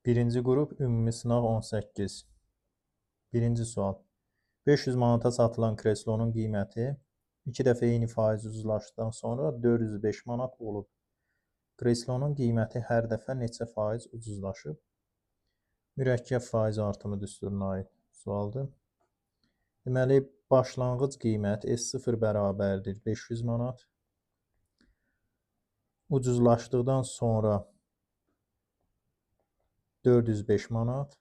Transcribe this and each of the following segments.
Birinci qrup ümumi sınaq 18. Birinci sual. 500 manata satılan kreslonun qiyməti 2 dəfə eyni faiz ucuzlaşdıqdan sonra 405 manat olub. Kreslonun qiyməti hər dəfə neçə faiz ucuzlaşıb? Mürəkkəb faiz artımı düsturuna aid sualdır. Deməli, başlanğıc qiymət S0 bərabərdir 500 manat. Ucuzlaşdıqdan sonra 405 manat.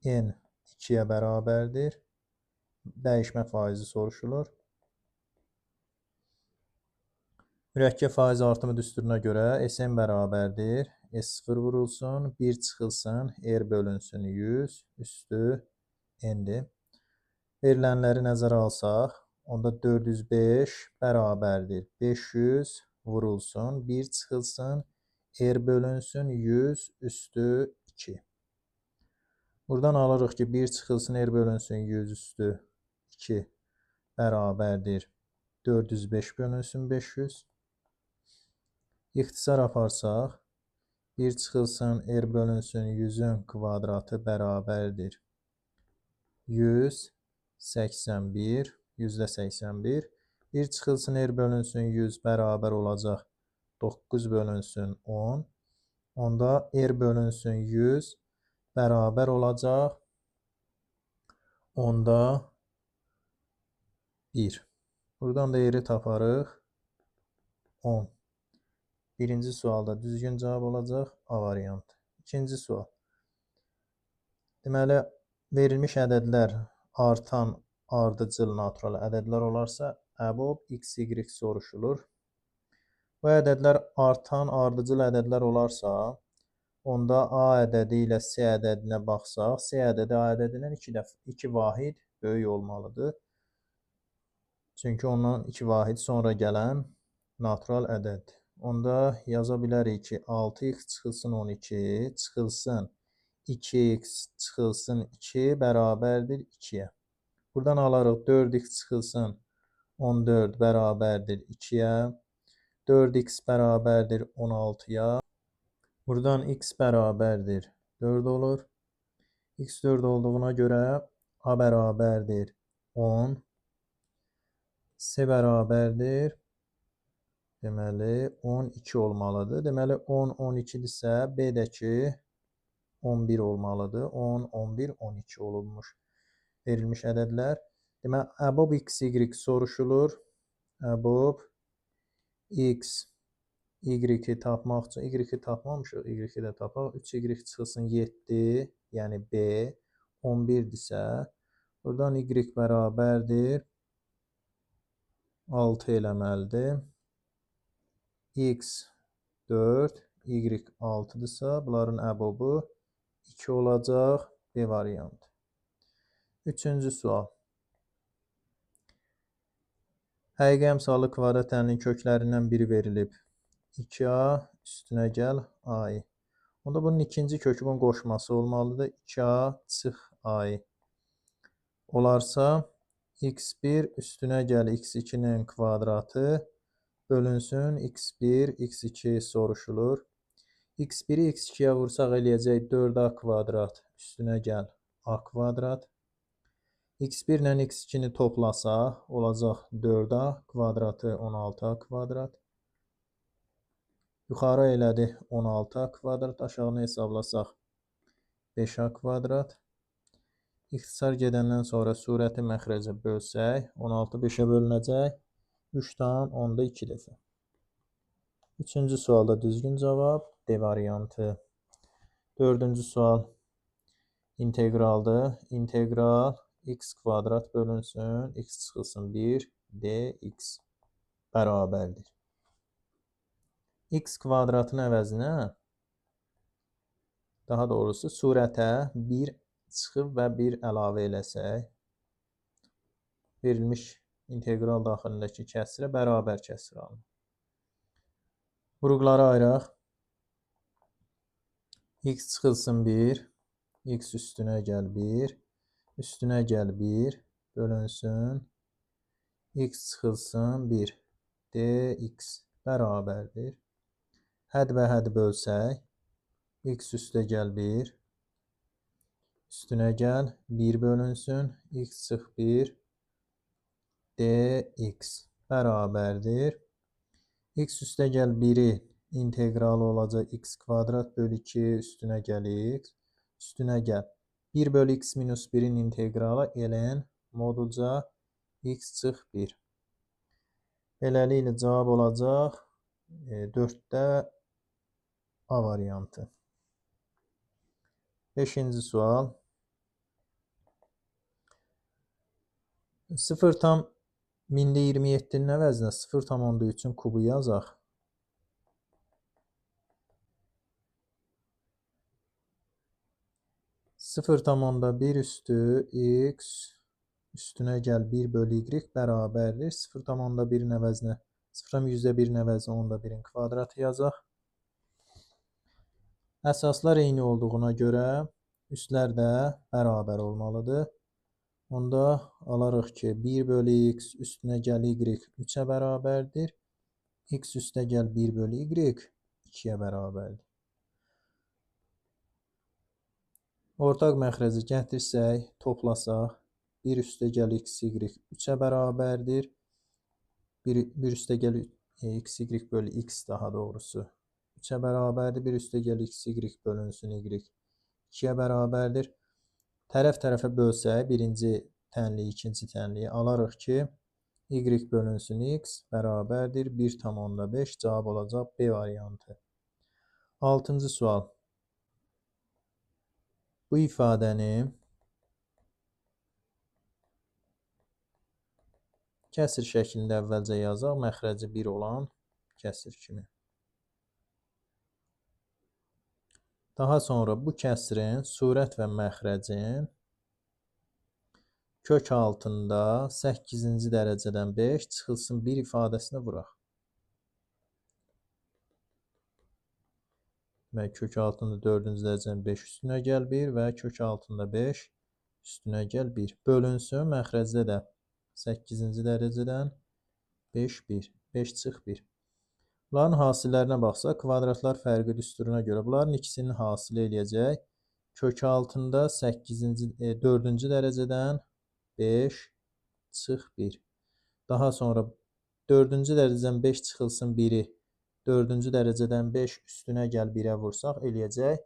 N 2-yə bərabərdir. Dəyişmə faizi soruşulur. Mürəkkəb faiz artımı düsturuna görə Sn bərabərdir. S0 vurulsun, 1 çıxılsın, R bölünsün 100, üstü N-dir. Verilənləri nəzərə alsaq, onda 405 bərabərdir. 500 vurulsun, 1 çıxılsın, R bölünsün 100 üstü 2. Buradan alırıq ki, 1 çıxılsın, R bölünsün 100 üstü 2 bərabərdir. 405 bölünsün 500. İxtisar aparsaq, 1 çıxılsın, R bölünsün 100-ün kvadratı bərabərdir. 181, %81. 1 çıxılsın, R bölünsün 100 bərabər olacaq 9 bölünsün 10. Onda R bölünsün 100 bərabər olacaq onda 1. Buradan da R-i taparıq 10. Birinci sualda düzgün cavab olacaq A variantı. İkinci sual. Deməli, verilmiş ədədlər artan ardıcıl natural ədədlər olarsa, əbob x, y soruşulur. Bu ədədlər artan ardıcıl ədədlər olarsa, onda A ədədi ilə C ədədinə baxsaq, C ədədi A ədədindən 2 vahid böyük olmalıdır. Çünki ondan 2 vahid sonra gələn natural ədəddir. Onda yaza bilərik ki, 6x çıxılsın 12, çıxılsın 2x çıxılsın 2 bərabərdir 2-yə. Buradan alarıq 4x çıxılsın 14 bərabərdir 2-yə. 4x bərabərdir 16-ya. Buradan x bərabərdir 4 olur. X 4 olduğuna görə A bərabərdir 10. C bərabərdir, deməli, 12 olmalıdır. Deməli, 10, 12-dirsə, B-dəki 11 olmalıdır. 10, 11, 12 olunmuş verilmiş ədədlər. Deməli, əbob x, y soruşulur. Əbob x, y-i tapmaq üçün, y-i tapmamışıq, y-i də tapaq. 3y çıxılsın 7, yəni B 11-dirsə, buradan y bərabərdir 6 eləməlidir. X 4, y 6-dırsa, bunların əbobu 2 olacaq. B variantı. Üçüncü sual. Həqiqi əmsallı kvadrat əlinin köklərindən biri verilib. 2a üstünə gəl ai. Onda bunun ikinci kökü bunun qoşması olmalıdır. 2a çıx ai. Olarsa x1 üstünə gəl x2-nin kvadratı bölünsün x1, x2 soruşulur. x1-i x2-yə vursaq eləyəcək 4a kvadrat üstünə gəl a kvadrat. X1 ilə x2-ni toplasaq olacaq 4a kvadratı 16a kvadrat. Yuxarı elədi 16a kvadrat, aşağını hesablasaq 5a kvadrat. İxtisar gedəndən sonra surəti məxrəcə bölsək, 16 5-ə bölünəcək. 3,2 dəfə. Üçüncü sualda düzgün cavab D variantı. Dördüncü sual integraldır. İntegral x kvadrat bölünsün, x çıxılsın 1, dx bərabərdir. X kvadratın əvəzinə, daha doğrusu surətə 1 çıxıb və 1 əlavə eləsək, verilmiş integral daxilindəki kəsirə bərabər kəsir alınır. Vuruqları ayıraq. X çıxılsın 1, x üstünə gəl 1, üstünə gəl 1, bölünsün, x çıxılsın 1, dx bərabərdir. Hədd və hədd bölsək, X üstə gəl 1. Üstünə gəl 1 bölünsün. X çıx 1. Dx bərabərdir. X üstə gəl 1-i inteqralı olacaq x kvadrat bölü 2 üstünə gəl x. Üstünə gəl 1 bölü x minus 1-in inteqralı ln modulca x çıx 1. Beləliklə cavab olacaq 4-də A variantı. 5-ci sual. 0,027-nin əvəzinə 0,3-ün kubu yazaq. 0,1 üstü x üstünə gəl 1 bölü y bərabərdir. 0,1-in əvəzinə 0,1-in əvəzinə 1/10-in kvadratı yazaq. Əsaslar eyni olduğuna görə üstlər də bərabər olmalıdır. Onda alarıq ki, 1 bölü x üstünə gəl y 3-ə bərabərdir. X üstə gəl 1 bölü y 2-yə bərabərdir. Ortaq məxrəci gətirsək, toplasaq, 1 üstə gəl x, y 3-ə bərabərdir. 1 üstə gəl x, y bölü x daha doğrusu 3-ə bərabərdir. 1 üstə gəl x, y bölünsün y 2-yə bərabərdir. Tərəf tərəfə bölsək, birinci tənliyi, ikinci tənliyi alarıq ki, y bölünsün x bərabərdir 1,5. Cavab olacaq B variantı. 6-cı sual. Bu ifadəni kəsir şəklində əvvəlcə yazaq, məxrəci 1 olan kəsir kimi. Daha sonra bu kəsirin surət və məxrəcin kök altında 8-ci dərəcədən 5 çıxılsın 1 ifadəsini vuraq. Demək, kök altında 4-cü dərəcədən 5 üstünə gəl 1 və kök altında 5 üstünə gəl 1. Bölünsün, məxrəcdə də 8-ci dərəcədən 5, 1, 5 çıx 1. Bunların hasillərinə baxsaq, kvadratlar fərqi düsturuna görə bunların ikisinin hasili eləyəcək. Kök altında 4-cü dərəcədən 5 çıx 1. Daha sonra 4-cü dərəcədən 5 çıxılsın 1-i 4-cü dərəcədən 5 üstünə gəl 1-ə vursaq eləyəcək.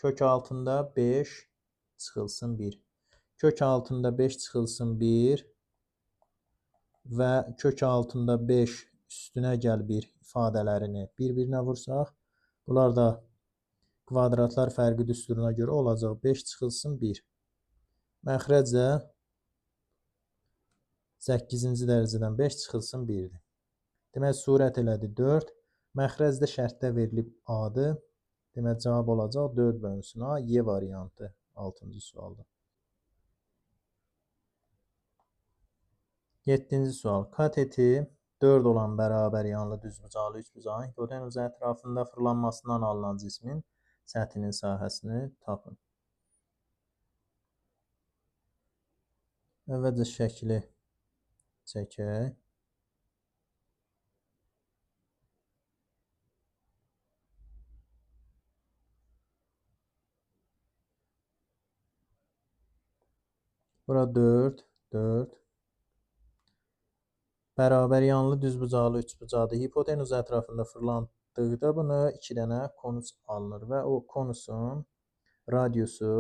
Kök altında 5 çıxılsın 1. Kök altında 5 çıxılsın 1 və kök altında 5 üstünə gəl 1 ifadələrini bir-birinə vursaq, bunlar da kvadratlar fərqi düsturuna görə olacaq 5 çıxılsın 1. Məxrəc də 8-ci dərəcədən 5 çıxılsın 1-dir. Demək, surət elədi 4. Məxrəc də şərtdə verilib A-dır. Demək, cavab olacaq 4 bölünsün A, Y variantı 6-cı sualda. 7-ci sual. Kateti 4 olan bərabər yanlı düzbucaqlı üçbucağın hipotenuzu ətrafında fırlanmasından alınan cismin səthinin sahəsini tapın. Əvvəlcə şəkli çəkək. Bura 4, 4. Bərabər yanlı düzbucaqlı üçbucaqdır. Hipotenuz ətrafında fırlandıqda bunu 2 dənə konus alınır və o konusun radiusu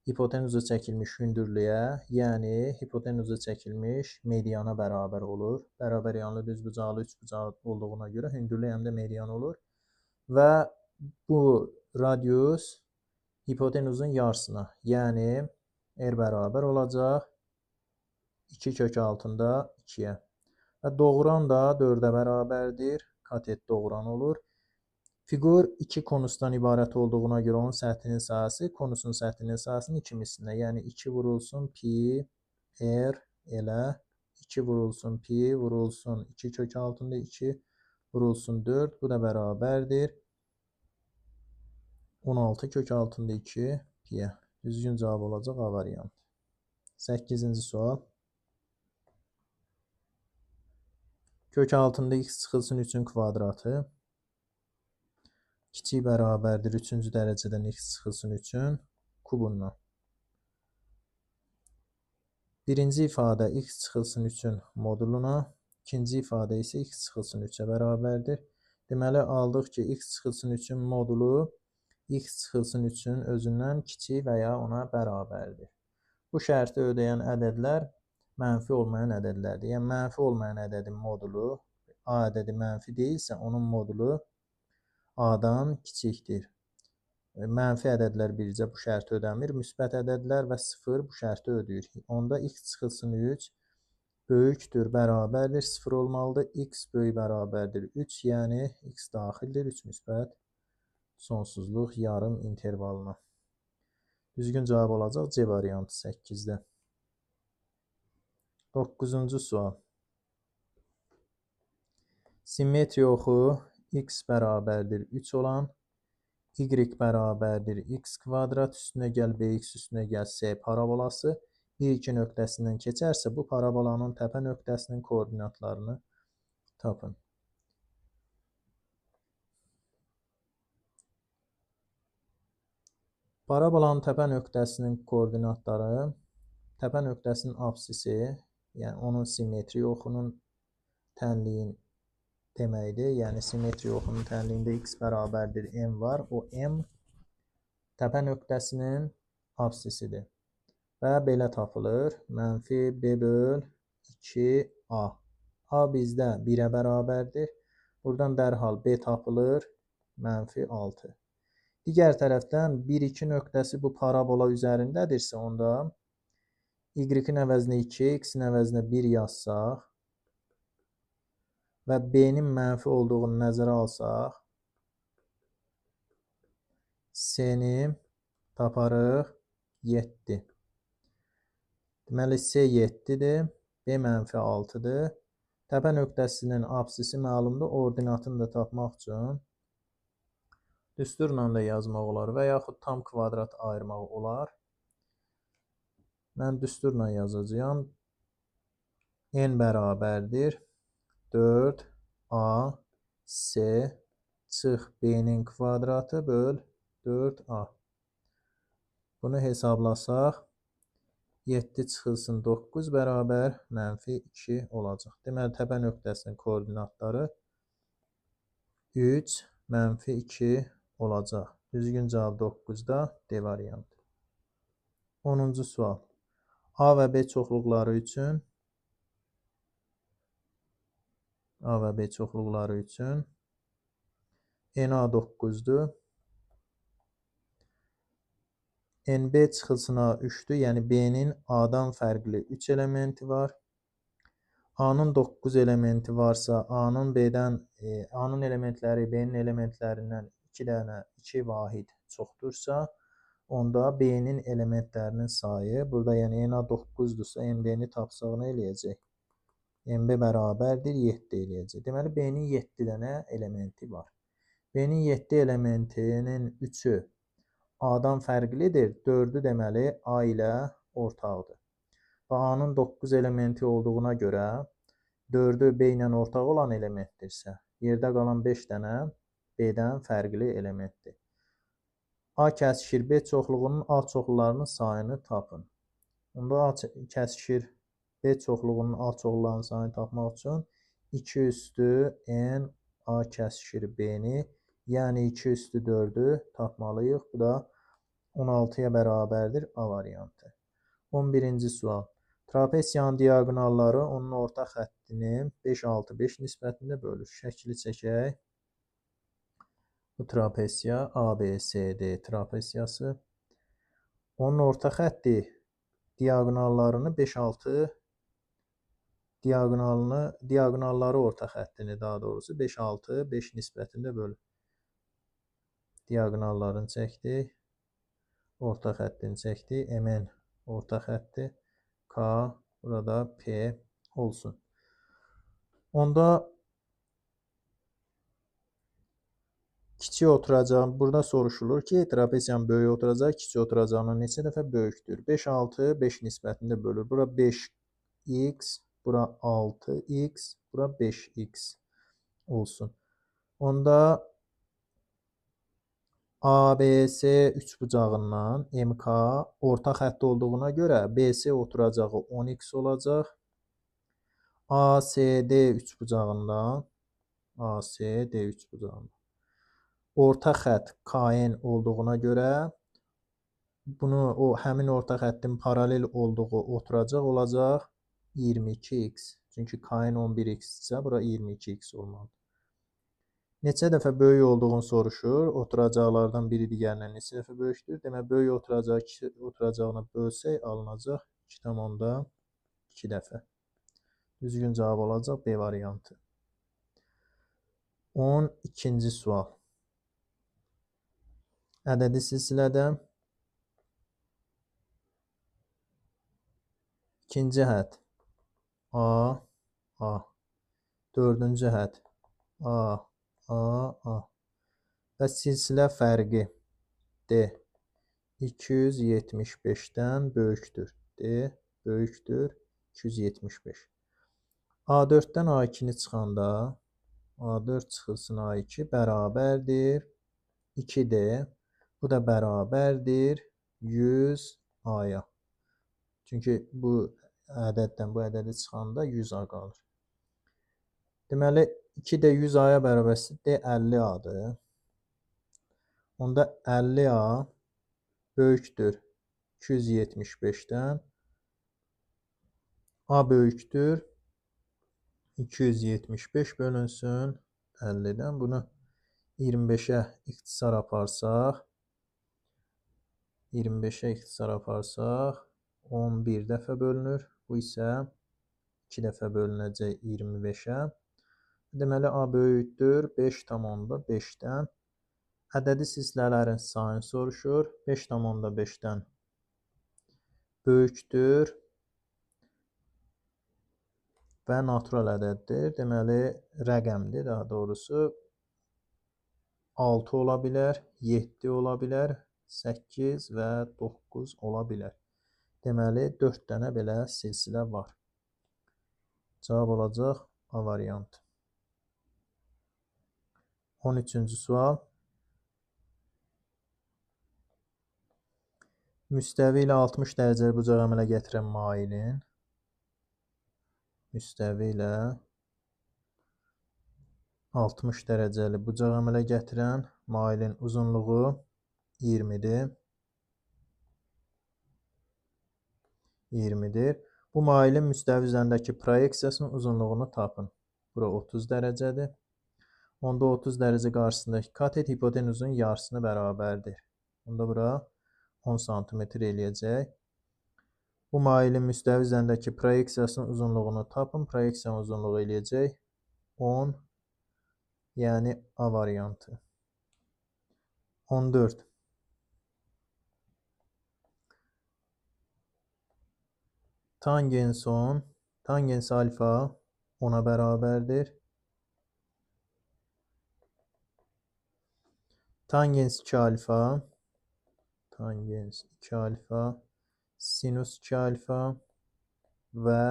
hipotenuza çəkilmiş hündürlüyə, yəni hipotenuza çəkilmiş mediana bərabər olur. Bərabər yanlı düzbucaqlı üçbucaq olduğuna görə hündürlük həm də median olur. Və bu radius hipotenuzun yarısına, yəni R bərabər olacaq 2 kök altında 2-yə. Və doğuran da 4-ə bərabərdir. Katet doğuran olur. Fiqur 2 konusdan ibarət olduğuna görə onun səthinin sahəsi konusun səthinin sahəsinin 2 mislinə. Yəni 2 vurulsun pi r elə 2 vurulsun pi vurulsun 2 kök altında 2 vurulsun 4. Bu da bərabərdir. 16 kök altında 2 piyə. Düzgün cavab olacaq A variantı. 8-ci sual. Kök altında x çıxılsın 3-ün kvadratı. Kiçik bərabərdir 3-cü dərəcədən x çıxılsın 3-ün kubundan. Birinci ifadə x çıxılsın 3-ün moduluna, ikinci ifadə isə x çıxılsın 3-ə bərabərdir. Deməli, aldıq ki, x çıxılsın 3-ün modulu x çıxılsın 3-ün özündən kiçik və ya ona bərabərdir. Bu şərti ödəyən ədədlər mənfi olmayan ədədlərdir. Yəni, mənfi olmayan ədədin modulu, A ədədi mənfi deyilsə, onun modulu A-dan kiçikdir. Mənfi ədədlər bircə bu şərti ödəmir. Müsbət ədədlər və 0 bu şərti ödəyir. Onda x çıxılsın 3 böyükdür, bərabərdir, 0 olmalıdır. X böyük bərabərdir 3, yəni x daxildir 3 müsbət sonsuzluq yarım intervalına. Düzgün cavab olacaq C variantı 8-də. 9-cu sual. Simmetriya oxu x bərabərdir 3 olan, y bərabərdir x kvadrat üstünə gəl bx üstünə gəl c parabolası 1-2 nöqtəsindən keçərsə, bu parabolanın təpə nöqtəsinin koordinatlarını tapın. Parabolanın təpə nöqtəsinin koordinatları, təpə nöqtəsinin absisi, yəni onun simmetri oxunun tənliyin deməkdir. Yəni simmetri oxunun tənliyində x bərabərdir m var. O m təpə nöqtəsinin absisidir. Və belə tapılır. Mənfi b böl 2a. A bizdə 1-ə bərabərdir. Buradan dərhal b tapılır. Mənfi 6. Digər tərəfdən 1-2 nöqtəsi bu parabola üzərindədirsə, onda y-in əvəzinə 2, x-in əvəzinə 1 yazsaq və b-nin mənfi olduğunu nəzərə alsaq, c-ni taparıq 7. Deməli, c 7-dir, b mənfi 6-dır. Təpə nöqtəsinin absisi məlumdur. Ordinatını da tapmaq üçün düsturla da yazmaq olar və yaxud tam kvadrat ayırmaq olar. Mən düsturla yazacağam. N bərabərdir 4A C çıx B-nin kvadratı böl 4A. Bunu hesablasaq 7 çıxılsın 9 bərabər mənfi 2 olacaq. Deməli, təpə nöqtəsinin koordinatları 3, mənfi 2 olacaq. Düzgün cavab 9-da D variantı. 10-cu sual. A və B çoxluqları üçün A və B çoxluqları üçün NA 9-dur. NB çıxılsın A 3-dür. Yəni B-nin A-dan fərqli 3 elementi var. A-nın 9 elementi varsa, A-nın B-dən, A-nın elementləri B-nin elementlərindən 2 dənə 2 vahid çoxdursa, onda B-nin elementlərinin sayı, burada yəni NA 9-dursa, NB-ni tapsaq nə eləyəcək? NB bərabərdir 7 eləyəcək. Deməli, B-nin 7 dənə elementi var. B-nin 7 elementinin 3-ü A-dan fərqlidir. 4-ü deməli A ilə ortaqdır. Və A-nın 9 elementi olduğuna görə 4-ü B ilə ortaq olan elementdirsə, yerdə qalan 5 dənə B-dən fərqli elementdir. A kəsişir B çoxluğunun A çoxlularının sayını tapın. Onda A kəsişir B çoxluğunun A çoxlularının sayını tapmaq üçün 2 üstü N A kəsişir B-ni, yəni 2 üstü 4-ü tapmalıyıq. Bu da 16-ya bərabərdir A variantı. 11-ci sual. Trapesiyanın diaqonalları onun orta xəttini 5, 6, 5 nisbətində bölür. Şəkli çəkək. Bu trapesiya A, B, C, D trapesiyası. Onun orta xətti diaqonallarını 5, 6 diaqonalları orta xəttini daha doğrusu 5, 6, 5 nisbətində bölür. Diaqonallarını çəkdik. Orta xəttini çəkdik. MN orta xətti. K, burada P olsun. Onda kiçik oturacağım. Burada soruşulur ki, trapesiyanın böyük oturacağı kiçik oturacağından neçə dəfə böyükdür? 5, 6, 5 nisbətində bölür. Bura 5x, bura 6x, bura 5x olsun. Onda ABC üçbucağından MK orta xətti olduğuna görə BC oturacağı 10x olacaq. ACD üçbucağından ACD üçbucağından orta xətt KN olduğuna görə bunu o həmin orta xəttin paralel olduğu oturacaq olacaq 22x. Çünki KN 11x isə bura 22x olmalıdır. Neçə dəfə böyük olduğunu soruşur. Oturacaqlardan biri digərindən neçə dəfə böyükdür? Demək, böyük oturacaq 2 oturacağına bölsək alınacaq 2,2 dəfə. Düzgün cavab olacaq B variantı. 12-ci sual. Ədədi silsilədə ikinci hədd A, A. Dördüncü hədd A, A, A. Və silsilə fərqi D 275-dən böyükdür. D böyükdür 275. A4-dən A2-ni çıxanda A4 çıxılsın A2 bərabərdir 2D. Bu da bərabərdir 100 A-ya. Çünki bu ədəddən bu ədədi çıxanda 100 A qalır. Deməli 2D 100 A-ya bərabərsə D 50 A-dır. Onda 50 A böyükdür 275-dən. A böyükdür 275 bölünsün 50-dən. Bunu 25-ə ixtisar aparsaq 25-ə ixtisar aparsaq 11 dəfə bölünür. Bu isə 2 dəfə bölünəcək 25-ə. Deməli, A böyükdür 5,5-dən. Ədədi silsilələrin sayını soruşur. 5,5-dən böyükdür və natural ədəddir. Deməli, rəqəmdir daha doğrusu. 6 ola bilər, 7 ola bilər, 8 və 9 ola bilər. Deməli, 4 dənə belə silsilə var. Cavab olacaq A variantı. 13-cü sual. Müstəvi ilə 60 dərəcəli bucaq əmələ gətirən mailin müstəvi ilə 60 dərəcəli bucaq əmələ gətirən mailin uzunluğu 20-dir. 20-dir. Bu mailin müstəvi üzərindəki proyeksiyasının uzunluğunu tapın. Bura 30 dərəcədir. Onda 30 dərəcə qarşısındakı katet hipotenuzun yarısına bərabərdir. Onda bura 10 sm eləyəcək. Bu mailin müstəvi üzərindəki proyeksiyasının uzunluğunu tapın. Proyeksiyanın uzunluğu eləyəcək 10, yəni A variantı. 14. Tangens 10, tangens alfa 10-a bərabərdir. Tangens 2 alfa, tangens 2 alfa, sinus 2 alfa və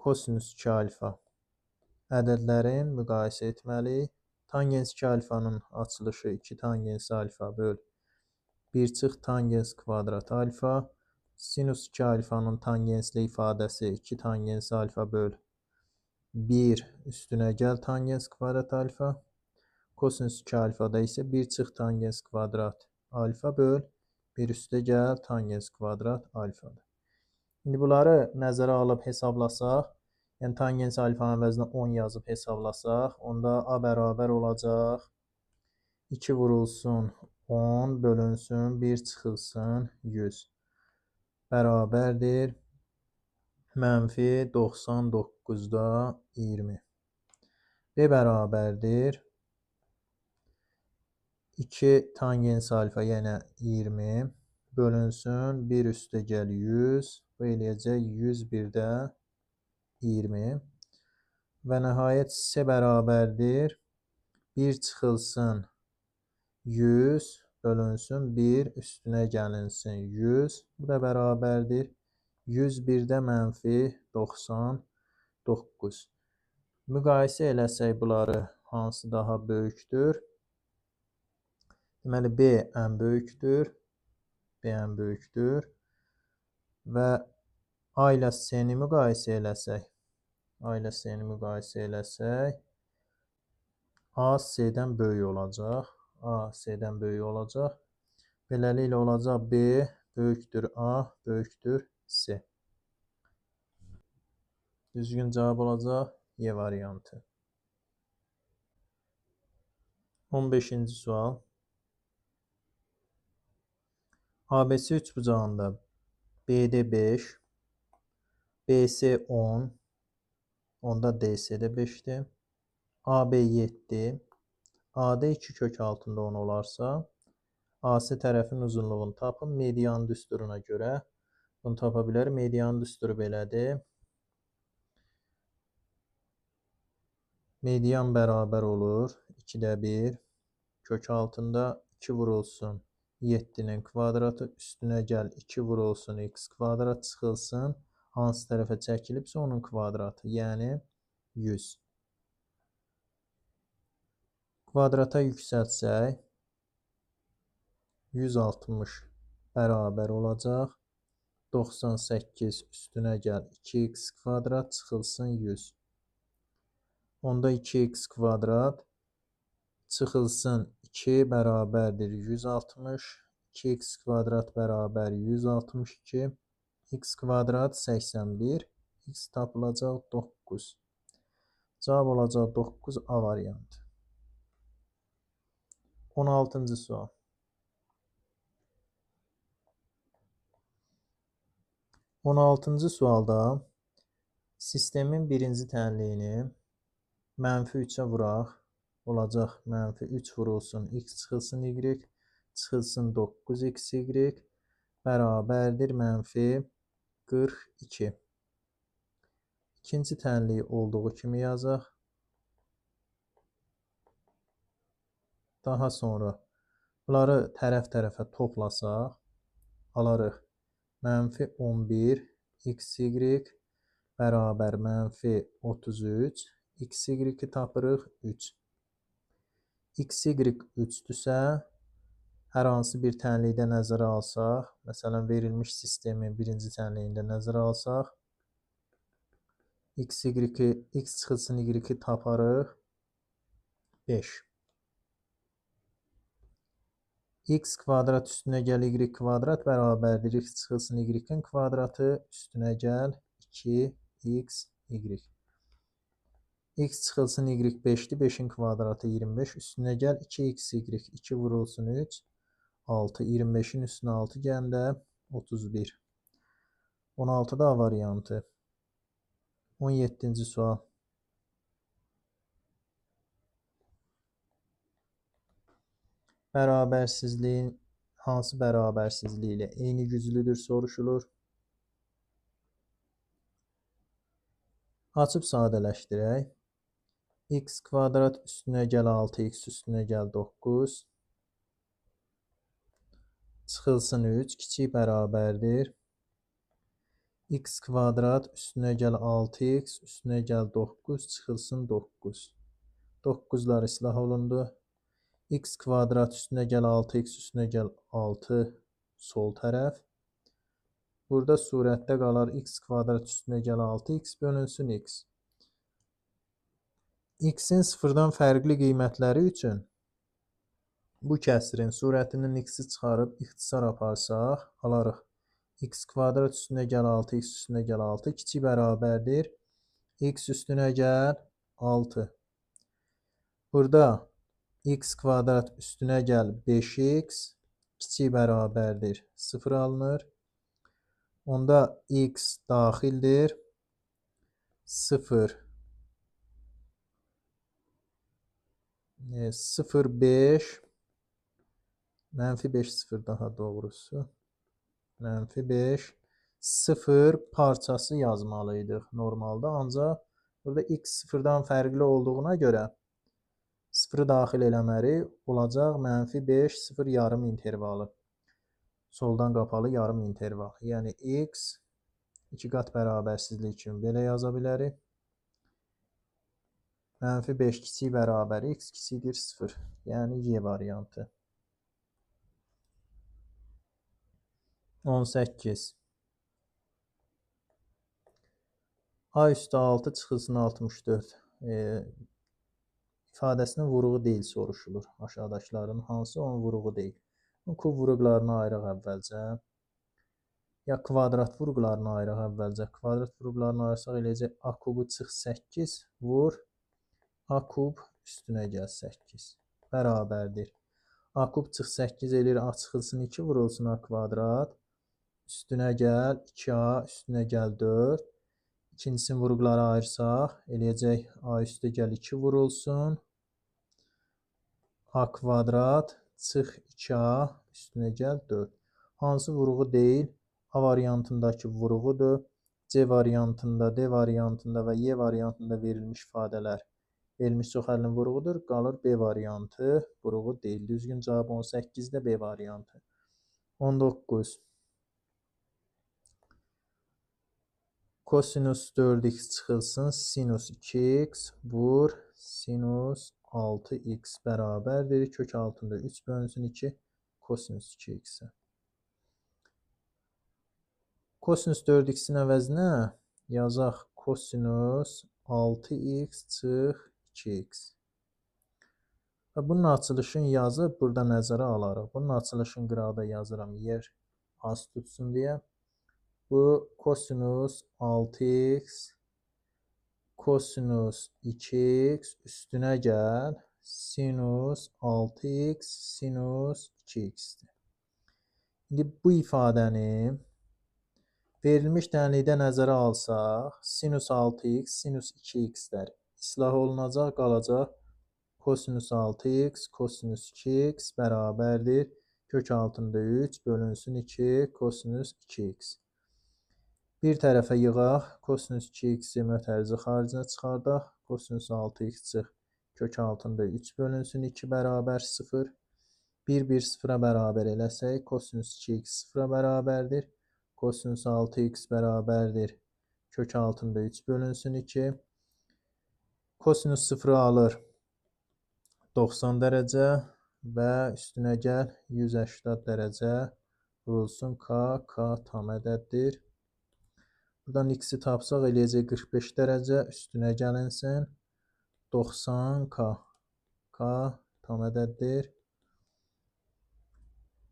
kosinus 2 alfa ədədlərin müqayisə etməliyik. Tangens 2 alfanın açılışı 2 tangens alfa böl 1 çıx tangens kvadrat alfa. Sinus 2 alfanın tangensli ifadəsi 2 tangens alfa böl 1 üstünə gəl tangens kvadrat alfa. Kosinus 2 alfada isə 1 çıx tangens kvadrat alfa böl 1 üstə gəl tangens kvadrat alfadır. İndi bunları nəzərə alıb hesablasaq, yəni tangens alfanın əvəzinə 10 yazıb hesablasaq, onda A bərabər olacaq 2 vurulsun 10 bölünsün 1 çıxılsın 100 bərabərdir mənfi 99-da 20. B bərabərdir 2 tangens alfa, yəni 20 bölünsün 1 üstə gəl 100. Bu eləyəcək 101-də 20. Və nəhayət C bərabərdir 1 çıxılsın 100 bölünsün 1 üstünə gəlinsin 100. Bu da bərabərdir 101-də mənfi 99. Müqayisə eləsək bunları hansı daha böyükdür? Deməli, B ən böyükdür. B ən böyükdür. Və A ilə C-ni müqayisə eləsək, A ilə C-ni müqayisə eləsək, A C-dən böyük olacaq. A C-dən böyük olacaq. Beləliklə olacaq B böyükdür A, böyükdür C. Düzgün cavab olacaq Y variantı. 15-ci sual. ABC üçbucağında BD 5, BC 10, onda DC də 5-dir. AB 7, AD 2 kök altında 10 olarsa, AC tərəfin uzunluğunu tapın. Median düsturuna görə bunu tapa bilərik. Median düsturu belədir. Median bərabər olur 2-də 1 kök altında 2 vurulsun 7-nin kvadratı üstünə gəl 2 vurulsun x kvadrat çıxılsın. Hansı tərəfə çəkilibsə onun kvadratı, yəni 100. Kvadrata yüksəltsək 160 bərabər olacaq. 98 üstünə gəl 2x kvadrat çıxılsın 100. Onda 2x kvadrat çıxılsın 2 bərabərdir 160. 2x kvadrat bərabər 162. X kvadrat 81. X tapılacaq 9. Cavab olacaq 9 A variantı. 16-cı sual. 16-cı sualda sistemin birinci tənliyini mənfi 3-ə vuraq. Olacaq mənfi 3 vurulsun x çıxılsın y, çıxılsın 9xy bərabərdir mənfi 42. İkinci tənliyi olduğu kimi yazaq. Daha sonra bunları tərəf-tərəfə toplasaq, alarıq mənfi 11 xy bərabər mənfi 33, xy-i tapırıq 3. Xy 3-dürsə, hər hansı bir tənlikdə nəzərə alsaq, məsələn, verilmiş sistemin birinci tənliyində nəzərə alsaq, x çıxılsın y-i taparıq 5. X kvadrat üstünə gəl y kvadrat bərabərdir x çıxılsın y-in kvadratı üstünə gəl 2x y. X çıxılsın y 5-dir, 5-in kvadratı 25, üstünə gəl 2xy, 2 vurulsun 3, 6, 25-in üstünə 6 gələndə 31. 16-da A variantı. 17-ci sual. Bərabərsizliyin hansı bərabərsizliyi ilə eyni güclüdür soruşulur. Açıb sadələşdirək. X kvadrat üstünə gəl 6x üstünə gəl 9. Çıxılsın 3 kiçik bərabərdir. X kvadrat üstünə gəl 6x üstünə gəl 9 çıxılsın 9. 9-lar islah olundu. X kvadrat üstünə gəl 6x üstünə gəl 6 sol tərəf. Burada surətdə qalar x kvadrat üstünə gəl 6x bölünsün x. X-in sıfırdan fərqli qiymətləri üçün bu kəsirin surətindən x-i çıxarıb ixtisar aparsaq, alarıq x kvadrat üstünə gəl 6x üstünə gəl 6 kiçik bərabərdir x üstünə gəl 6. Burada x kvadrat üstünə gəl 5x kiçik bərabərdir 0 alınır. Onda x daxildir 0 0,5 mənfi 5 0 daha doğrusu mənfi 5 0 parçası yazmalıydıq normalda. Ancaq burada x sıfırdan fərqli olduğuna görə sıfırı daxil eləməli olacaq mənfi 5 0 yarım intervalı. Soldan qapalı yarım interval. Yəni x iki qat bərabərsizlik kimi belə yaza bilərik. Mənfi 5 kiçik bərabər x kiçikdir 0. Yəni Y variantı. 18. A üstü 6 çıxılsın 64. İfadəsinin vuruğu deyil soruşulur. Aşağıdakıların hansı onun vuruğu deyil. Kub vuruqlarını ayıraq əvvəlcə. Ya kvadrat vuruqlarını ayıraq əvvəlcə. Kvadrat vuruqlarını ayırsaq eləyəcək A kubu çıx 8 vur. A kub üstünə gəl 8. Bərabərdir. A kub çıx 8 eləyir. A çıxılsın 2 vurulsun A kvadrat. Üstünə gəl 2A, üstünə gəl 4. İkincisinin vuruqları ayırsaq eləyəcək A üstə gəl 2 vurulsun. A kvadrat çıx 2A üstünə gəl 4. Hansı vuruğu deyil? A variantındakı vuruğudur. C variantında, D variantında və Y variantında verilmiş ifadələr verilmiş çoxəllinin vuruğudur. Qalır B variantı vuruğu deyil. Düzgün cavab 18-də B variantı. 19. Kosinus 4x çıxılsın sinus 2x vur sinus 6x bərabərdir. Kök altında 3 bölünsün 2 kosinus 2x-ə. Kosinus 4x-in əvəzinə yazaq kosinus 6x çıx 2x. Və bunun açılışını yazıb burada nəzərə alarıq. Bunun açılışını qıraqda yazıram yer az tutsun deyə. Bu kosinus 6x kosinus 2x üstünə gəl sinus 6x sinus 2x-dir. İndi bu ifadəni verilmiş tənlikdə nəzərə alsaq, sinus 6x, sinus 2x-lər islah olunacaq, qalacaq kosinus 6x, kosinus 2x bərabərdir. Kök altında 3 bölünsün 2 kosinus 2x. Bir tərəfə yığaq, kosinus 2x-i mötərizə xaricinə çıxardaq. Kosinus 6x çıx, kök altında 3 bölünsün 2 bərabər 0. 1, 1 0-a bərabər eləsək, kosinus 2x 0-a bərabərdir. Kosinus 6x bərabərdir. Kök altında 3 bölünsün 2. Kosinus 0-ı alır 90 dərəcə və üstünə gəl 180 dərəcə vurulsun K, K tam ədəddir. Buradan x-i tapsaq eləyəcək 45 dərəcə, üstünə gəlinsin 90 K, K tam ədəddir.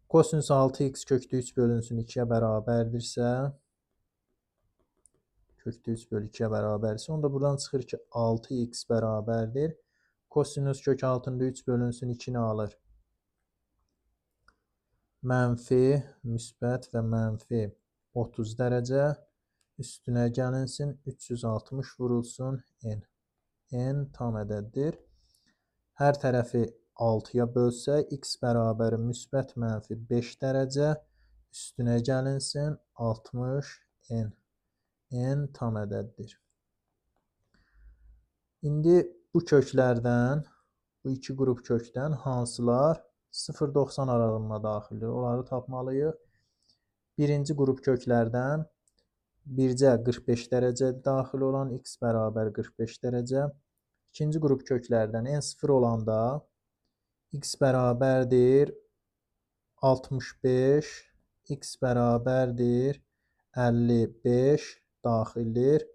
Kosinus 6x kökdə 3 bölünsün 2-yə bərabərdirsə, kökdə 3 bölü 2-yə bərabərdirsə, onda buradan çıxır ki 6x bərabərdir. Kosinus kök altında 3 bölünsün 2-ni alır. Mənfi, müsbət və mənfi 30 dərəcə. Üstünə gəlinsin 360 vurulsun n. N tam ədəddir. Hər tərəfi 6-ya bölsək, x bərabər müsbət mənfi 5 dərəcə. Üstünə gəlinsin 60 n. N tam ədəddir. İndi bu köklərdən, bu iki qrup kökdən hansılar 0,90 aralığına daxildir? Onları tapmalıyıq. Birinci qrup köklərdən bircə 45 dərəcə daxil olan x bərabər 45 dərəcə. İkinci qrup köklərdən n 0 olanda x bərabərdir 65, x bərabərdir 55 daxildir.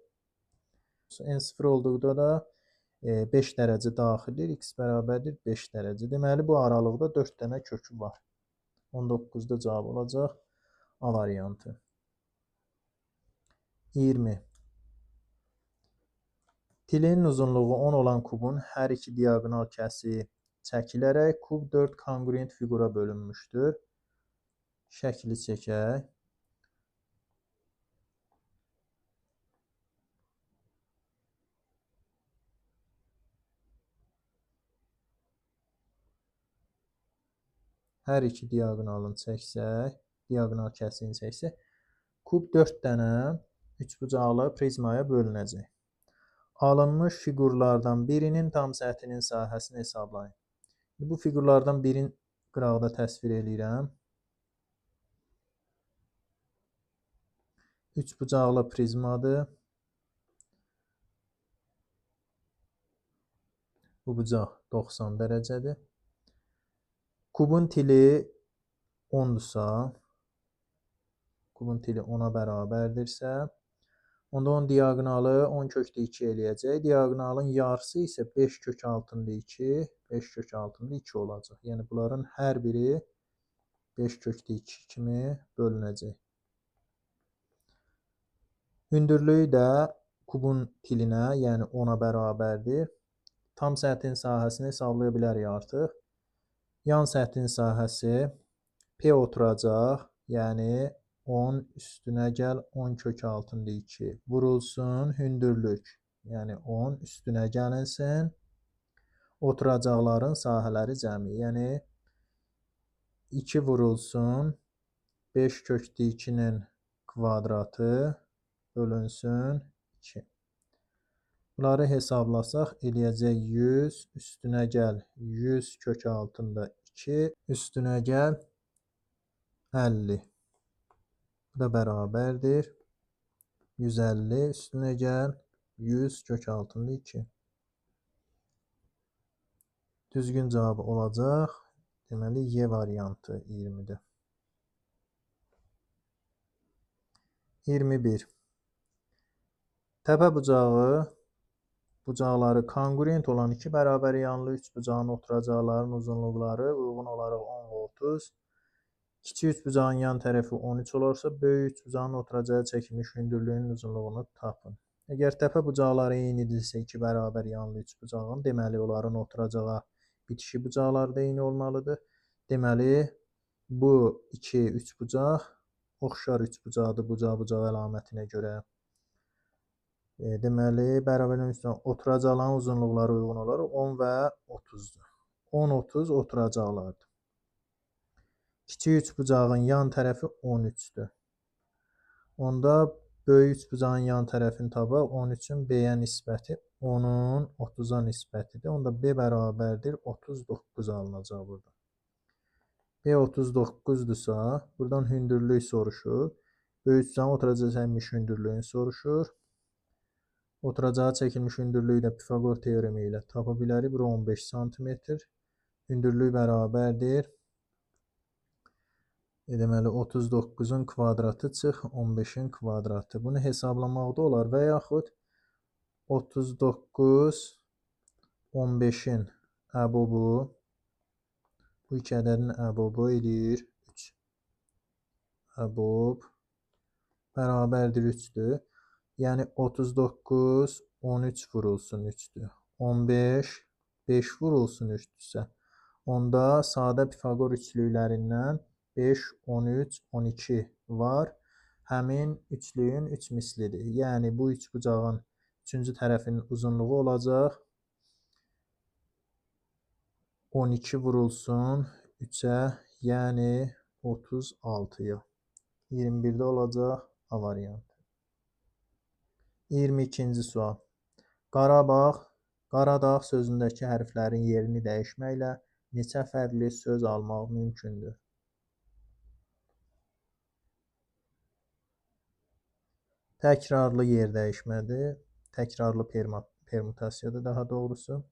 N 0 olduqda da 5 dərəcə daxildir. X bərabərdir 5 dərəcə. Deməli, bu aralıqda 4 dənə kökü var. 19-da cavab olacaq A variantı. 20. Tilinin uzunluğu 10 olan kubun hər iki diaqonal kəsiyi çəkilərək kub 4 konqruent fiqura bölünmüşdür. Şəkli çəkək. Hər iki diaqonalını çəksək, diaqonal kəsiyini çəksək, kub 4 dənə üçbucaqlı prizmaya bölünəcək. Alınmış fiqurlardan birinin tam səthinin sahəsini hesablayın. Bu fiqurlardan birini qıraqda təsvir eləyirəm. Üçbucaqlı prizmadır. Bu bucaq 90 dərəcədir. Kubun tili 10-dursa, Kubun tili 10-a bərabərdirsə, onda onun diaqonalı 10 kökdə 2 eləyəcək. Diaqonalın yarısı isə 5 kök altında 2, 5 kök altında 2 olacaq. Yəni, bunların hər biri 5 kökdə 2 kimi bölünəcək. Hündürlüyü də kubun tilinə, yəni 10-a bərabərdir. Tam səthin sahəsini hesablaya bilərik artıq. Yan səthin sahəsi P oturacaq, yəni 10 üstünə gəl 10 kök altında 2 vurulsun hündürlük, yəni 10 üstünə gəlinsin oturacaqların sahələri cəmi, yəni 2 vurulsun 5 kökdə 2-nin kvadratı bölünsün 2. Bunları hesablasaq eləyəcək 100 üstünə gəl 100 kök altında 2 üstünə gəl 50. Bu da bərabərdir. 150 üstünə gəl 100 kök altında 2. Düzgün cavabı olacaq. Deməli, Y variantı 20-də. 21. Təpə bucağı, bucaqları konqruent olan iki bərabər yanlı üç bucağın oturacaqların uzunluqları uyğun olaraq 10 və 30. Kiçik üç bucağın yan tərəfi 13 olarsa, böyük üç bucağın oturacağı çəkilmiş hündürlüyünün uzunluğunu tapın. Əgər təpə bucaqları eynidirsə, iki bərabər yanlı üç bucağın, deməli, onların oturacağa bitişi bucaqları da eyni olmalıdır. Deməli, bu iki üç bucaq oxşar üç bucaqdır bucaq-bucaq əlamətinə görə. Deməli, bərabər üstünə oturacaqların uzunluqları uyğun olaraq 10 və 30-dur. 10-30 oturacaqlardır. Kiçik üç bucağın yan tərəfi 13-dür. Onda böyük üç bucağın yan tərəfini tapaq. 13-ün B-yə nisbəti 10-un 30-a nisbətidir. Onda B bərabərdir 39 alınacaq burada. B 39-dursa, buradan hündürlük soruşur. Böyük üç bucağın oturacağı çəkilmiş hündürlüyünü soruşur. Oturacağı çəkilmiş hündürlüyü də Pifaqor teoremi ilə tapa bilərik. Bura 15 sm. Hündürlük bərabərdir. Deməli, 39-un kvadratı çıx 15-in kvadratı. Bunu hesablamaq da olar və yaxud 39, 15-in əbobu, bu iki ədədin əbobu eləyir 3. Əbob bərabərdir 3-dür. Yəni, 39, 13 vurulsun 3-dür. 15, 5 vurulsun 3-dürsə, onda sadə Pifaqor üçlüklərindən 5, 13, 12 var. Həmin üçlüyün 3 mislidir. Yəni, bu üç bucağın üçüncü tərəfinin uzunluğu olacaq 12 vurulsun 3-ə, yəni 36-ya. 21-də olacaq A variantı. 22-ci sual. Qarabağ, Qaradağ sözündəki hərflərin yerini dəyişməklə neçə fərqli söz almaq mümkündür? Təkrarlı yer dəyişmədir. Təkrarlı permutasiyadır daha doğrusu.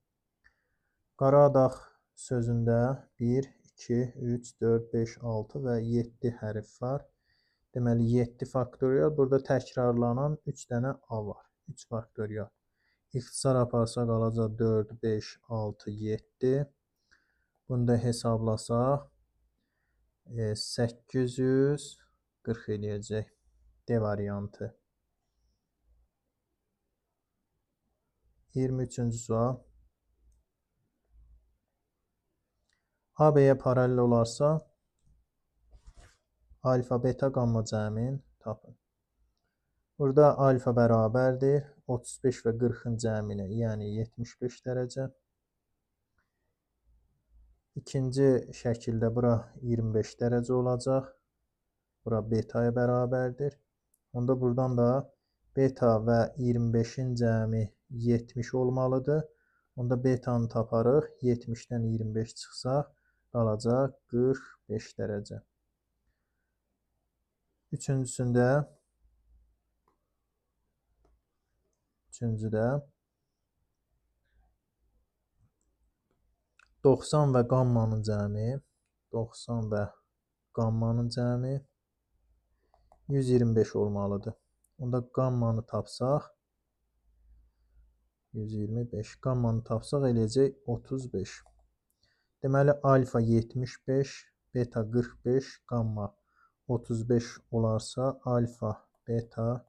Qaradağ sözündə 1, 2, 3, 4, 5, 6 və 7 hərf var. Deməli, 7 faktorial. Burada təkrarlanan 3 dənə A var. 3 faktorial. İxtisar aparsaq alacaq 4, 5, 6, 7. Bunu da hesablasaq 840 eləyəcək. D variantı. 23-cü sual. AB-yə paralel olarsa, alfa, beta, qamma cəmin tapın. Burada alfa bərabərdir 35 və 40-ın cəminə, yəni 75 dərəcə. İkinci şəkildə bura 25 dərəcə olacaq. Bura betaya bərabərdir. Onda buradan da beta və 25-in cəmi 70 olmalıdır. Onda betanı taparıq. 70-dən 25 çıxsaq, qalacaq 45 dərəcə. Üçüncüsündə, üçüncüdə 90 və qammanın cəmi, 90 və qammanın cəmi 125 olmalıdır. Onda qammanı tapsaq 125. Qammanı tapsaq eləyəcək 35. Deməli, alfa 75, beta 45, qamma 35 olarsa, alfa, beta,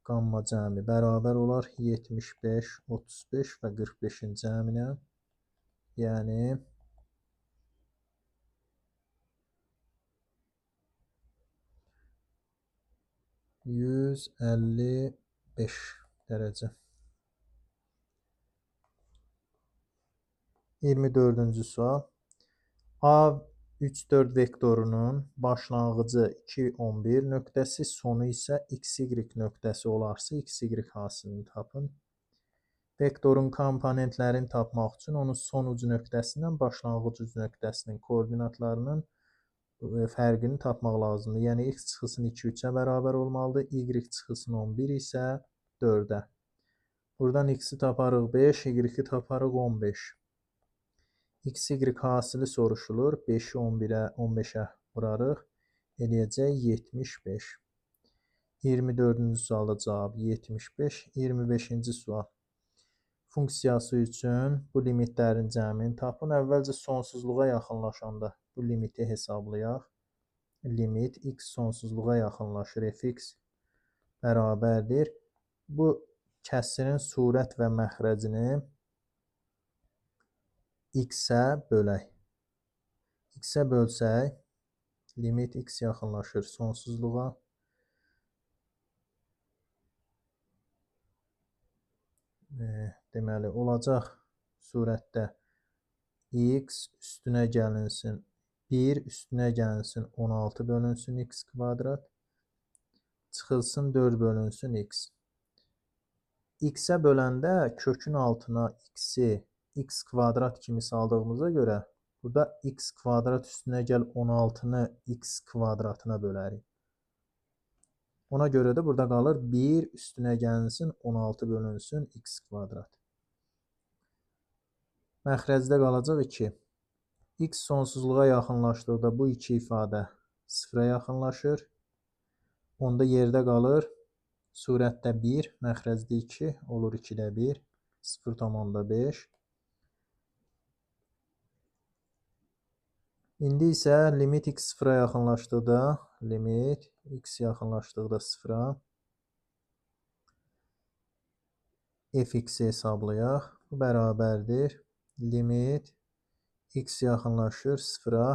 qamma cəmi bərabər olar 75, 35 və 45-in cəminə. Yəni 155 dərəcə. 24-cü sual. A 3, 4 vektorunun başlanğıcı 2, 11 nöqtəsi, sonu isə XY nöqtəsi olarsa, XY hasilini tapın. Vektorun komponentlərini tapmaq üçün onun son uc nöqtəsindən başlanğıc uc nöqtəsinin koordinatlarının fərqini tapmaq lazımdır. Yəni, x çıxılsın 2, 3-ə bərabər olmalıdır, y çıxılsın 11 isə 4-ə. Buradan x-i taparıq 5, y-i taparıq 15. XY hasili soruşulur. 5-i 11-ə, 15-ə vurarıq. Eləyəcək 75. 24-cü sualda cavab 75. 25-ci sual. Funksiyası üçün bu limitlərin cəmini tapın. Əvvəlcə sonsuzluğa yaxınlaşanda bu limiti hesablayaq. Limit x sonsuzluğa yaxınlaşır. Fx bərabərdir. Bu kəsirin surət və məxrəcini x-ə bölək. X-ə bölsək, limit x yaxınlaşır sonsuzluğa. Deməli, olacaq surətdə x üstünə gəlinsin 1, üstünə gəlinsin 16 bölünsün x kvadrat, çıxılsın 4 bölünsün x. X-ə böləndə kökün altına x-i x kvadrat kimi saldığımıza görə burada x kvadrat üstünə gəl 16-nı x kvadratına bölərik. Ona görə də burada qalır 1 üstünə gəlinsin 16 bölünsün x kvadrat. Məxrəcdə qalacaq 2. X sonsuzluğa yaxınlaşdıqda bu iki ifadə sıfıra yaxınlaşır. Onda yerdə qalır surətdə 1, məxrəcdə 2, olur 2-də 1, 0,5. İndi isə limit x sıfıra yaxınlaşdıqda, limit x yaxınlaşdıqda sıfıra fx-i hesablayaq. Bu bərabərdir. Limit x yaxınlaşır sıfıra.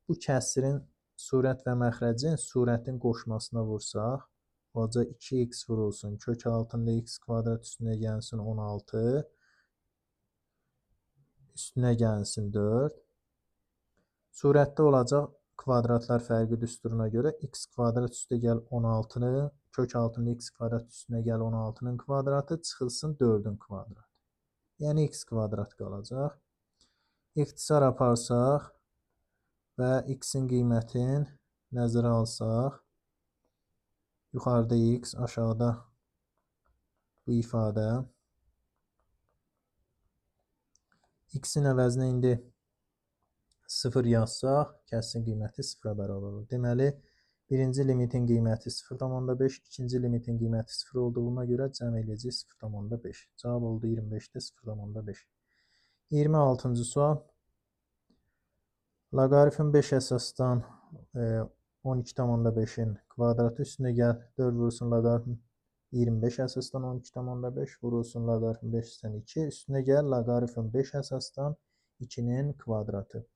Bu kəsirin surət və məxrəcin surətin qoşmasına vursaq, olacaq 2x vurulsun. Kök altında x kvadrat üstünə gəlsin 16, üstünə gəlsin 4. Surətdə olacaq kvadratlar fərqi düsturuna görə x kvadrat üstə gəl 16-nı, kök altında x kvadrat üstünə gəl 16-nın kvadratı, çıxılsın 4-ün kvadratı. Yəni x kvadrat qalacaq. İxtisar aparsaq və x-in qiymətini nəzərə alsaq, yuxarıda x, aşağıda bu ifadə. X-in əvəzinə indi 0 yazsaq, kəsirin qiyməti 0-a bərabər olur. Deməli, birinci limitin qiyməti 0,5, ikinci limitin qiyməti 0 olduğuna görə cəm eləyəcək 0,5. Cavab oldu 25-də 0,5. 26-cı sual. Loqaritm 5 əsasdan 12,5-in kvadratı üstünə gəl 4 vurulsun loqaritm 25 əsasdan 12,5 vurulsun loqaritm 5-dən 2 üstünə gəl loqaritm 5 əsasdan 2-nin kvadratı.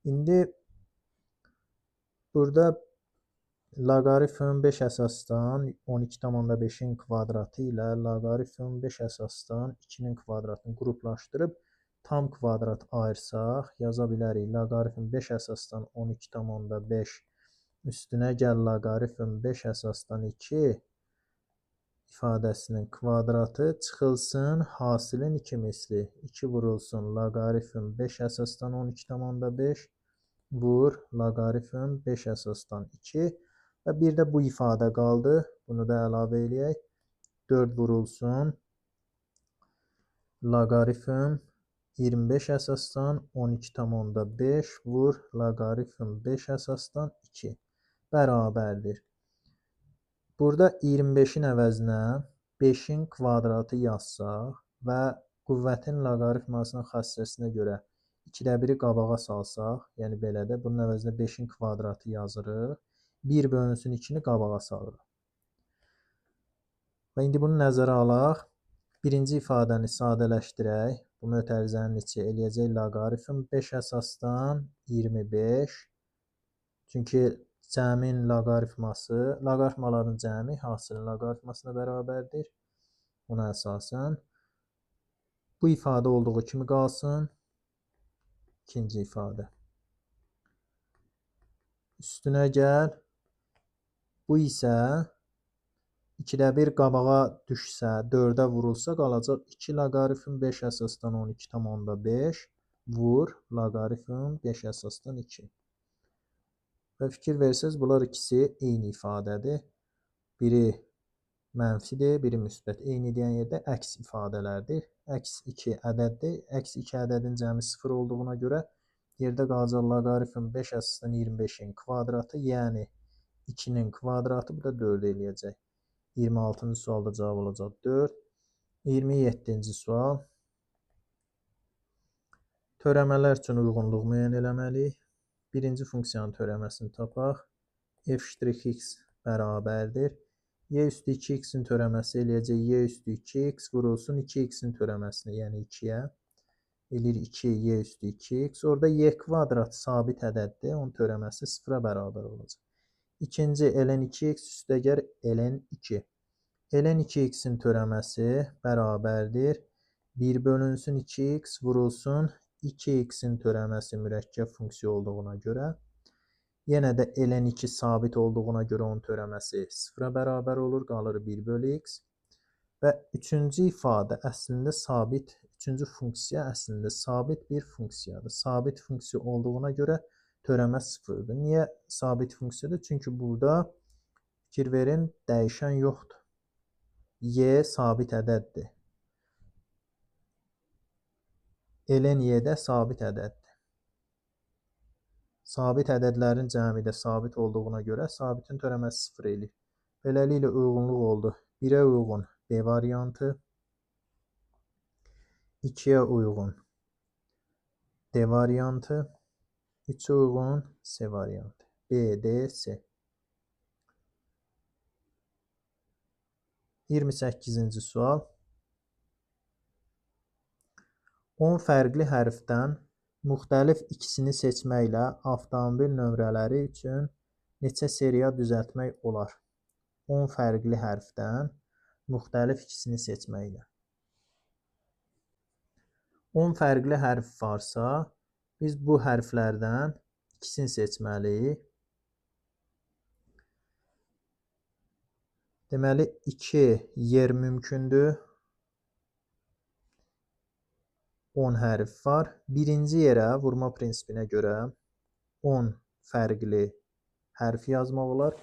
İndi burada loqaritm 5 əsasdan 12,5-in kvadratı ilə loqaritm 5 əsasdan 2-nin kvadratını qruplaşdırıb tam kvadrat ayırsaq, yaza bilərik. Loqaritm 5 əsasdan 12,5 üstünə gəl loqaritm 5 əsasdan 2 ifadəsinin kvadratı çıxılsın hasilin 2 misli. 2 vurulsun loqaritm 5 əsasdan 12,5 vur loqaritm 5 əsasdan 2 və bir də bu ifadə qaldı. Bunu da əlavə eləyək. 4 vurulsun loqaritm 25 əsasdan 12,5 vur loqaritm 5 əsasdan 2 bərabərdir. Burada 25-in əvəzinə 5-in kvadratı yazsaq və qüvvətin loqaritmasının xassəsinə görə 2-də 1-i qabağa salsaq, yəni belə də bunun əvəzinə 5-in kvadratı yazırıq. 1 bölünsün 2-ni qabağa salırıq. Və indi bunu nəzərə alaq. Birinci ifadəni sadələşdirək. Bu mötərizənin içi eləyəcək loqaritm 5 əsasdan 25. Çünki cəmin loqaritması, loqaritmaların cəmi hasilin loqaritmasına bərabərdir. Buna əsasən bu ifadə olduğu kimi qalsın. İkinci ifadə. Üstünə gəl. Bu isə 2-də 1 qabağa düşsə, 4-ə vurulsa qalacaq 2 loqaritm 5 əsasdan 12,5 vur loqaritm 5 əsasdan 2. Və fikir versəz, bunlar ikisi eyni ifadədir. Biri mənfidir, biri müsbət. Eyni deyən yerdə əks ifadələrdir. Əks 2 ədəddir. Əks 2 ədədin cəmi 0 olduğuna görə yerdə qalacaq loqaritm 5 əsasdan 25-in kvadratı, yəni 2-nin kvadratı, bu da 4 eləyəcək. 26-cı sualda cavab olacaq 4. 27-ci sual. Törəmələr üçün uyğunluq müəyyən eləməliyik. Birinci funksiyanın törəməsini tapaq. F'(x) bərabərdir. Y üstü 2x-in törəməsi eləyəcək y üstü 2x vurulsun 2x-in törəməsini, yəni 2-yə. Eləyir 2 y üstü 2x. Orada y kvadrat sabit ədəddir. Onun törəməsi 0-a bərabər olacaq. İkinci ln 2x üstəgəl ln 2. Ln 2x-in törəməsi bərabərdir. 1 bölünsün 2x vurulsun 2x-in törəməsi mürəkkəb funksiya olduğuna görə. Yenə də ln 2 sabit olduğuna görə onun törəməsi 0-a bərabər olur, qalır 1 bölü x. Və üçüncü ifadə əslində sabit, üçüncü funksiya əslində sabit bir funksiyadır. Sabit funksiya olduğuna görə törəmə 0-dır. Niyə sabit funksiyadır? Çünki burada fikir verin, dəyişən yoxdur. Y sabit ədəddir. Ln y də sabit ədəddir. Sabit ədədlərin cəmi də sabit olduğuna görə sabitin törəməsi 0 eləyir. Beləliklə uyğunluq oldu. 1-ə uyğun B variantı, 2-yə uyğun D variantı, 3-ə uyğun C variantı. B, D, C. 28-ci sual. 10 fərqli hərfdən müxtəlif ikisini seçməklə avtomobil nömrələri üçün neçə seriya düzəltmək olar? 10 fərqli hərfdən müxtəlif ikisini seçməklə. 10 fərqli hərf varsa, biz bu hərflərdən ikisini seçməliyik. Deməli, 2 yer mümkündür. 10 hərf var. Birinci yerə vurma prinsipinə görə 10 fərqli hərf yazmaq olar.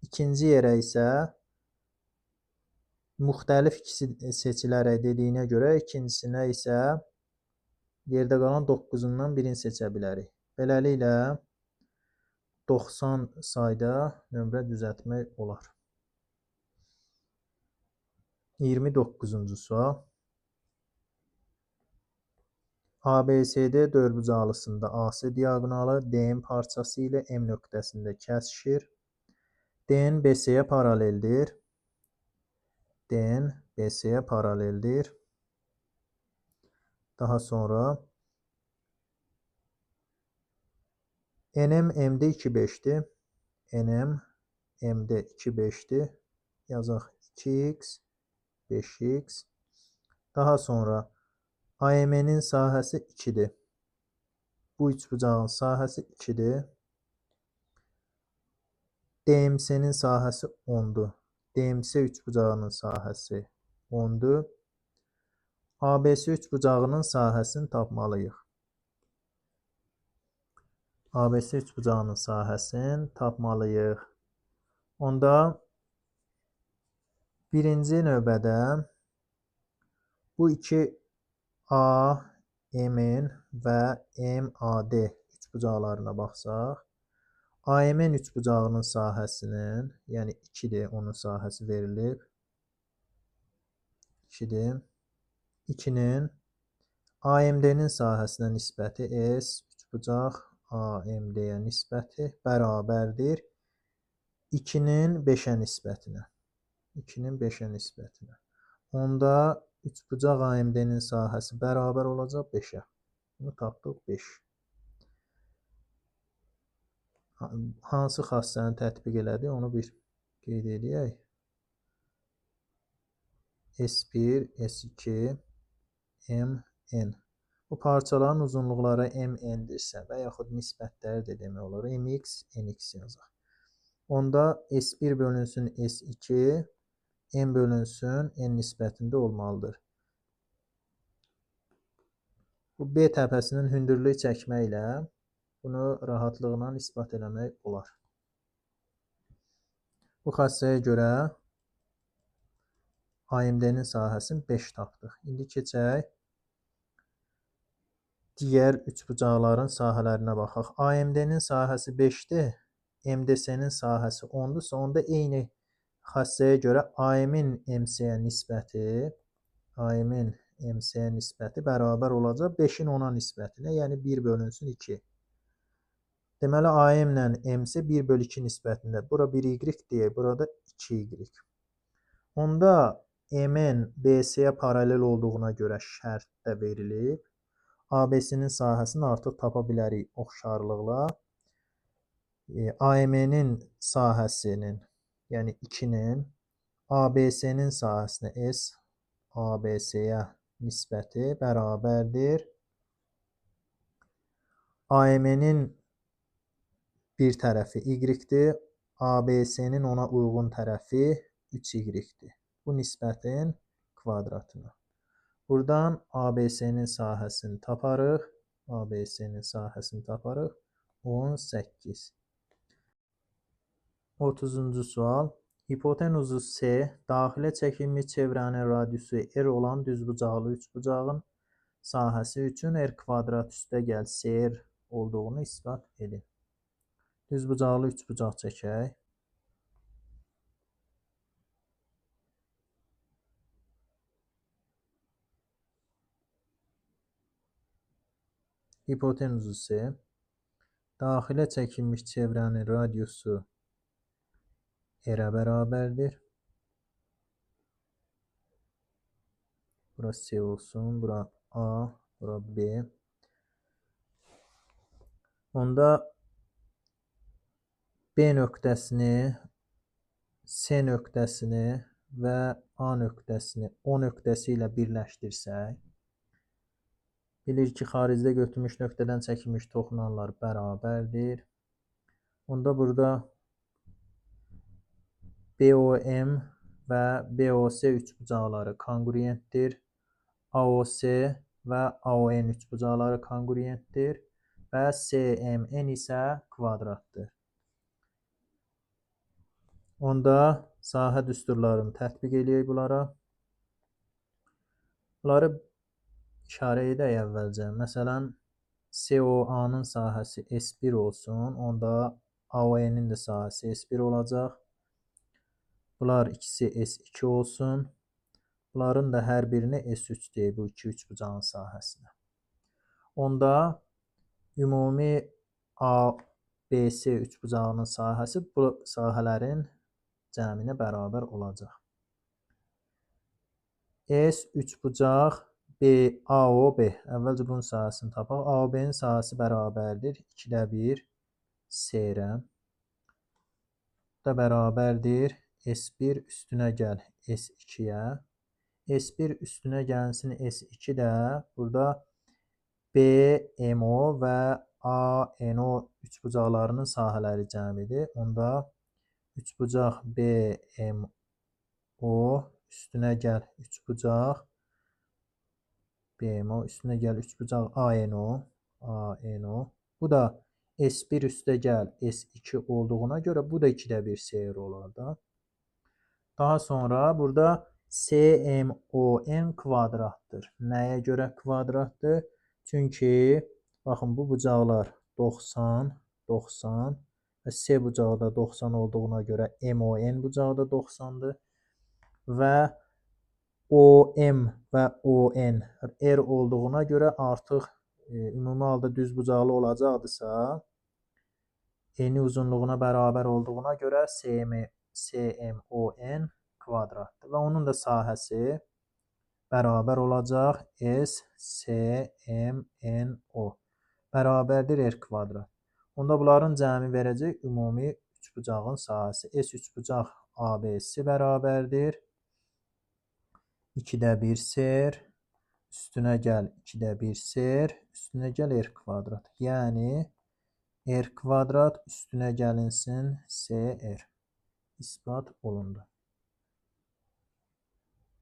İkinci yerə isə müxtəlif ikisi seçilərək dediyinə görə ikincisinə isə yerdə qalan 9-undan birini seçə bilərik. Beləliklə 90 sayda nömrə düzəltmək olar. 29-cu sual. ABCD dördbucaqlısında AC diaqonalı DN parçası ilə M nöqtəsində kəsişir. DN BC-yə paraleldir. DN BC-yə paraleldir. Daha sonra NM MD 2,5-dir. NM MD 2,5-dir. Yazaq 2x 5x. Daha sonra AM'nin sahəsi 2-dir. Bu üçbucağın sahəsi 2-dir. DMC-nin sahəsi 10-dur. DMC üçbucağının sahəsi 10-dur. ABC üçbucağının sahəsini tapmalıyıq. ABC üçbucağının sahəsini tapmalıyıq. Onda birinci növbədə bu iki A, M-in və MAD üçbucaqlarına baxsaq, AMN üçbucağının sahəsinin, yəni 2-dir, onun sahəsi verilib. 2-dir. 2-nin AMD-nin sahəsinə nisbəti S üçbucaq AMD-yə nisbəti bərabərdir 2-nin 5-ə nisbətinə. 2-nin 5-ə nisbətinə. Onda üçbucaq AMD-nin sahəsi bərabər olacaq 5-ə. Bunu tapdıq 5. Hansı xassəni tətbiq elədi, onu bir qeyd eləyək. S1, S2, M, N. Bu parçaların uzunluqları M, N-dirsə və yaxud nisbətləri də demək olar. MX, NX yazaq. Onda S1 bölünsün S2, M bölünsün N nisbətində olmalıdır. Bu B təpəsinin hündürlük çəkməklə bunu rahatlıqla isbat eləmək olar. Bu xassəyə görə AMD-nin sahəsini 5 tapdıq. İndi keçək digər üçbucaqların sahələrinə baxaq. AMD-nin sahəsi 5-dir, MDS-nin sahəsi 10-dursa, onda eyni xassəyə görə AM-in MC-yə nisbəti, AM-in MC-yə nisbəti bərabər olacaq 5-in 10-a nisbətinə, yəni 1 bölünsün 2. Deməli, AM ilə MC 1 bölü 2 nisbətində. Bura 1Y deyək, burada 2Y. Onda MN BC-yə paralel olduğuna görə şərtdə verilib. ABC-nin sahəsini artıq tapa bilərik oxşarlıqla. AM-nin sahəsinin, yəni 2-nin ABC-nin sahəsinə S ABC-yə nisbəti bərabərdir. AM-nin bir tərəfi Y-dir, ABC-nin ona uyğun tərəfi 3Y-dir. Bu nisbətin kvadratına. Buradan ABC-nin sahəsini taparıq. ABC-nin sahəsini taparıq. 18. 30-cu sual. Hipotenuzu C, daxilə çəkilmiş çevrənin radiusu R olan düzbucaqlı üçbucağın sahəsi üçün R kvadrat üstə gəl CR olduğunu isbat edin. Düzbucaqlı üçbucaq çəkək. Hipotenuzu C, daxilə çəkilmiş çevrənin radiusu R-ə bərabərdir. Bura C olsun, bura A, bura B. Onda B nöqtəsini, C nöqtəsini və A nöqtəsini O nöqtəsi ilə birləşdirsək, bilirik ki, xaricdə götürmüş nöqtədən çəkilmiş toxunanlar bərabərdir. Onda burada BOM və BOC üçbucaqları konqruentdir. AOC və AON üçbucaqları konqruentdir və CMN isə kvadratdır. Onda sahə düsturlarını tətbiq eləyək bunlara. Bunları işarə edək əvvəlcə. Məsələn, COA-nın sahəsi S1 olsun, onda AON-in də sahəsi S1 olacaq. Bunlar ikisi S2 olsun. Bunların da hər birini S3 deyək, bu iki üçbucağın sahəsinə. Onda ümumi ABC üçbucağının sahəsi bu sahələrin cəminə bərabər olacaq. S üçbucaq B, AOB. Əvvəlcə bunun sahəsini tapaq. AOB-nin sahəsi bərabərdir 2-də 1 SR-ə. Da bərabərdir S1 üstünə gəl S2-yə. S1 üstünə gəlsin S2 də burada BMO və ANO üçbucaqlarının sahələri cəmidir. Onda üçbucaq BMO üstünə gəl üçbucaq BMO üstünə gəl üçbucaq ANO, ANO. Bu da S1 üstə gəl S2 olduğuna görə bu da 2-də 1 SR olar da. Daha sonra burada CMON kvadratdır. Nəyə görə kvadratdır? Çünki baxın bu bucaqlar 90, 90 və Və C bucağı da 90 olduğuna görə MON bucağı da 90-dır. Və OM və ON R olduğuna görə artıq ümumi halda düz bucaqlı olacaqdısa, eni uzunluğuna bərabər olduğuna görə CMON kvadratdır. Və onun da sahəsi bərabər olacaq S, C, M, N, O bərabərdir R kvadrat. Onda bunların cəmi verəcək ümumi üçbucağın sahəsi. S üçbucaq ABC bərabərdir 2-də 1 SR, üstünə gəl 2-də 1 SR, üstünə gəl R kvadrat. Yəni R kvadrat üstünə gəlinsin SR. İsbat olundu.